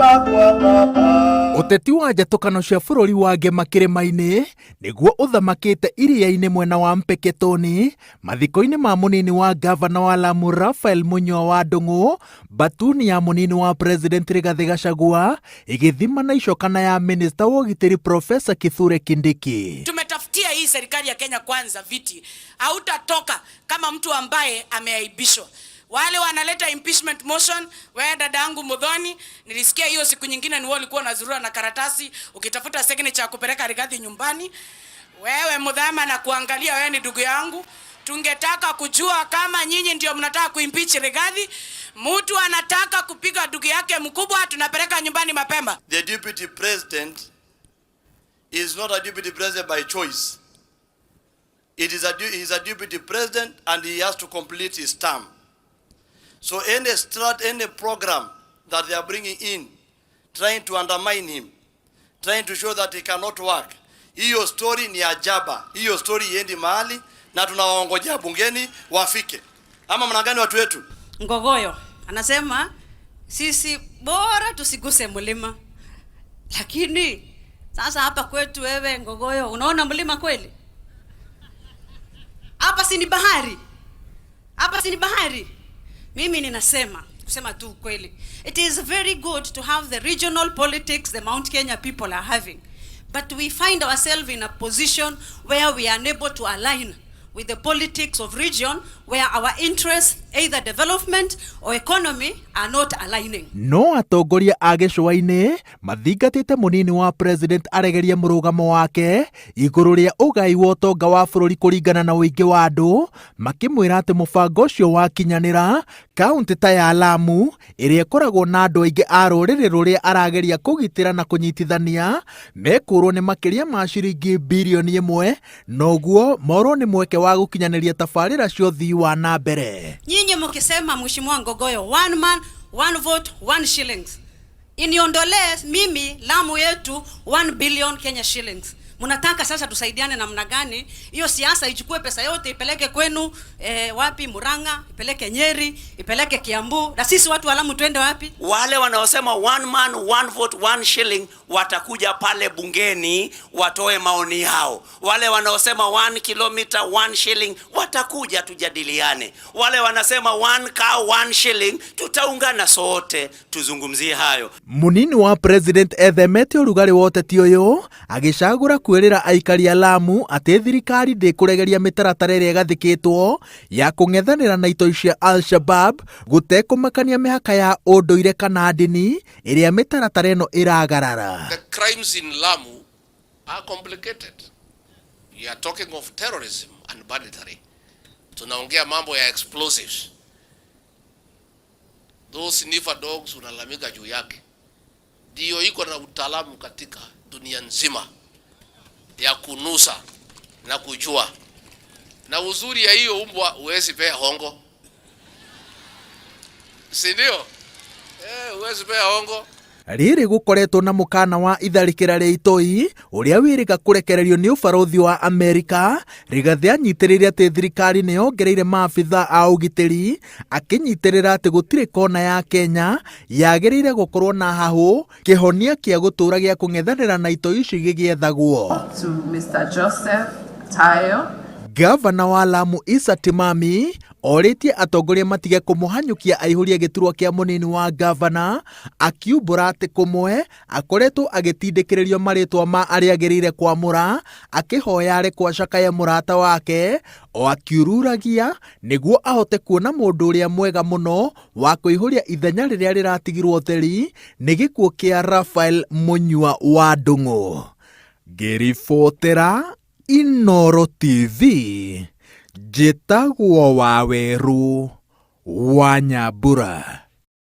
makwa baba. Ũteti wa njatũkano cia bũrũri wa Ngema kĩrĩma-inĩ nĩguo ũthamakĩte iria-inĩ mwena wa Mpeketoni, mathiko-inĩ ma mũnini wa ngavana wa Lamu Raphael Munyua wa Ndung'u, Batuni ya mũnini wa President Rigathĩ Gachagua ĩgĩthima na icoka na ya minista wa ũgitĩri Professor Kithure Kindiki. Tumetafutia hii serikali ya Kenya Kwanza viti, hautatoka kama mtu ambaye ameaibishwa. Wale wanaleta impeachment motion, wewe dada yangu Muthoni, nilisikia hiyo siku nyingine ni wewe ulikuwa unazurura na karatasi ukitafuta signature ya kupeleka Rigathi nyumbani. Wewe Muthama, na kuangalia wewe ni ndugu yangu, tungetaka kujua kama nyinyi ndio mnataka kuimpeach Rigathi. Mtu anataka kupiga ndugu yake mkubwa, tunapeleka nyumbani mapema. The deputy president is not a deputy president by choice. It is a, he is a deputy president and he has to complete his term. So any strat, any program that they are bringing in, trying to undermine him, trying to show that he cannot work, hiyo story ni ajaba. Hiyo story iendi mahali na tunawaongojea bungeni wafike. Ama mna gani watu wetu? Ngogoyo anasema sisi bora tusiguse mlima, lakini sasa hapa kwetu, wewe Ngogoyo, unaona mlima kweli? Hapa si ni bahari? Hapa si ni bahari? Mimi ninasema kusema tu ukweli, it is very good to have the regional politics the Mount Kenya people are having, but we find ourselves in a position where we are unable to align with the politics of region where our interests, either development or economy, are not aligning. No atongoria a gĩcũa-inĩ mathingatĩte mũnini wa president aregerie mũrũgamo wake igũrũ rĩa ũgai wa ũtonga wa bũrũri kũringana na ũingĩ wa andũ, makĩmwĩra atĩ mũbango ũcio wakinyanĩra kaunti ta ya Lamu ĩrĩa ĩkoragwo na andũ aingĩ a rũrĩrĩ rũrĩa arageria kũgitĩra na kũnyitithania mekũrwo nĩ makĩria ma ciringi birioni 1 noguo morwo nĩ mweke wa gũkinyanĩria tabarĩra cia ũthii wa na mbere. Nyinyi mkisema Mheshimiwa Ngogoyo, one man, one vote, one shillings, iniondolee mimi Lamu yetu 1 billion Kenya shillings. Mnataka sasa tusaidiane namna gani? Hiyo siasa ichukue pesa yote ipeleke kwenu wapi? Murang'a, ipeleke Nyeri, ipeleke Kiambu, na sisi watu wa Lamu twende wapi? Wale wanaosema one man one vote one shilling watakuja pale bungeni watoe maoni yao. Wale wanaosema 1 kilometer one shilling watakuja tujadiliane. Wale wanasema one cow one shilling, tutaungana sote tuzungumzie hayo. Munini wa president ethemete ũrugarĩ wa ũteti ũyũ agĩcagũra kwĩrĩra aikari a Lamu atĩ thirikari ndĩkũregeria mĩtaratara ĩrĩa ĩgathĩkĩtwo ya kũng'ethanĩra na itoi cia Al-Shabab gũtekũmakania mĩhaka ya ũndũire kana ndini ĩrĩa mĩtaratara ĩno ĩragarara. The crimes in Lamu are complicated. We are talking of terrorism and banditry. Tunaongea mambo ya explosives. Those sniffer dogs unalalamika juu yake, ndio iko na utaalamu katika dunia nzima ya kunusa na kujua, na uzuri ya hiyo umbwa huwezi pea hongo, si ndio? Eh, huwezi pea hongo. Rĩrĩ gũkoretwo na mũkana wa itharĩkĩra rĩa itoi ũrĩa wĩrĩga kũrekererio nĩ ũbarũthi wa Amerika, Rigathĩ anyitĩrĩire atĩ thirikari nĩ yongereire maabitha a ũgitĩri, akĩnyitĩrĩra atĩ gũtirĩ kona ya Kenya yagĩrĩire gũkorwo na hahũ kĩhonia kĩa gũtũũra gĩa kũng'ethanĩra na itoi ici gĩgĩethagwo. To Mr. Joseph Tayo. Gavana wa Lamu Issa Timami orĩtie atongoria matige kũmũhanyũkia aihũrie gĩturwa kĩa mũnini wa gavana, akiumbũra atĩ kũmwe akoretwo agĩtindĩkĩrĩrio marĩtwa ma arĩa agĩrĩire kwamũra, akĩhoya arekwo acakaye mũrata wake o akiururagia nĩguo ahote kuona mũndũ ũrĩa mwega mũno wa kũihũria ithenya rĩrĩa rĩratigirwo theri nĩ gĩkuũ kĩa Raphael Munyua wa Ndung'u. Ngĩribotera Inooro TV, njĩtagwo Waweru wa Nyambura.